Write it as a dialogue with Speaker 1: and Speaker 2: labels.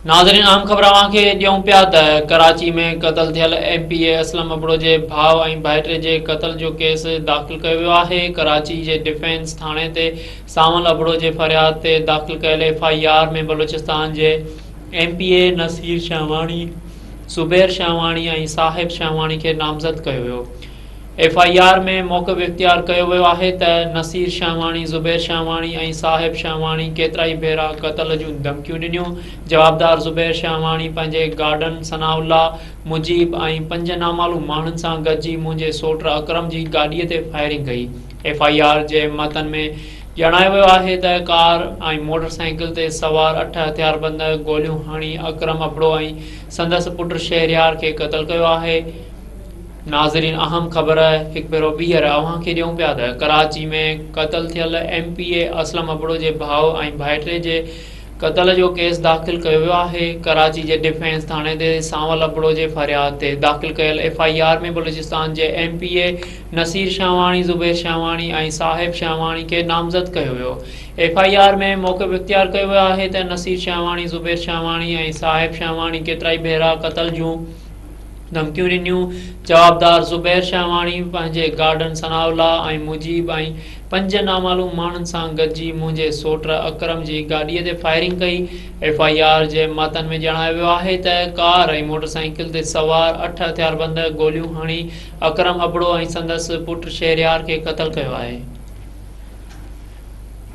Speaker 1: ناظرين اهم خبر اوهان کي ڏيون پيا ته ڪراچي ۾ قتل ٿيل M P A Aslam Abro جي ڀاء ۽ ڀائٽي جي قتل جو ڪيس داخل ڪيو ويو آهي ڪراچي جي ڊفينس ٿاڻي تي سانول ابڙو جي فرياد تي داخل ڪيل ايف I R ۾ Balochistan جي M P A Naseer Shahwani, Zubair Shahwani ۽ Sahib Shahwani کي نامزد ڪيو ويو. ايف I R ۾ موقف اختيار ڪيو ويو آهي ته نصير شاهواڻي، زبير شاهواڻي ۽ صاحب شاهواڻي ڪيترائي ڀيرا قتل جون ڌمڪيون ڏنيون، جوابدار زبير شاهواڻي پنهنجي گارڊن ثناء الله، مجيب ۽ پنج نامعلوم ماڻهن سان گڏجي منهنجي سوٽ اڪرم جي گاڏي تي فائرنگ ڪئي. ايف I R جي متن ۾ ڄاڻايو ويو آهي ته ڪار ۽ موٽر سائيڪل تي سوار اٺ هٿياربند گوليون هڻي اڪرم ابڙو ۽ سندس پٽ شهريار کي قتل ڪيو آهي. ناظرين اهم خبر هڪ ڀيرو ٻيهر اوهان کي ڏيون پيا ته ڪراچي ۾ قتل ٿيل M P A Aslam Abro جي ڀاء ۽ ڀائٽي جي قتل جو ڪيس داخل ڪيو ويو آهي ڪراچي جي ڊفينس ٿاڻي تي سانول ابڙو جي فرياد تي داخل ڪيل ايف I R ۾ Balochistan جي M P A Naseer Shahwani, Zubair Shahwani ۽ Sahib Shahwani کي نامزد ڪيو ويو. ايف I R ۾ موقف اختيار ڪيو ويو آهي ته نصير شاهواڻي، زبير شاهواڻي ۽ صاحب شاهواڻي ڪيترائي ڀيرا قتل جون ڌمڪيون ڏنيون. جوابدار زبير شاهواڻي پنهنجي گارڊن ثناء الله ۽ مجيب ۽ پنج نامعلوم ماڻهن سان گڏجي منهنجي سوٽ اڪرم جي گاڏيء تي فائرنگ ڪئي. ايف I R جي متن ۾ ڄاڻايو ويو آهي ته ڪار ۽ موٽرسائيڪل تي سوار اٺ هٿياربند گوليون هڻي اڪرم ابڙو ۽ سندس پٽ شهريار کي قتل ڪيو آهي.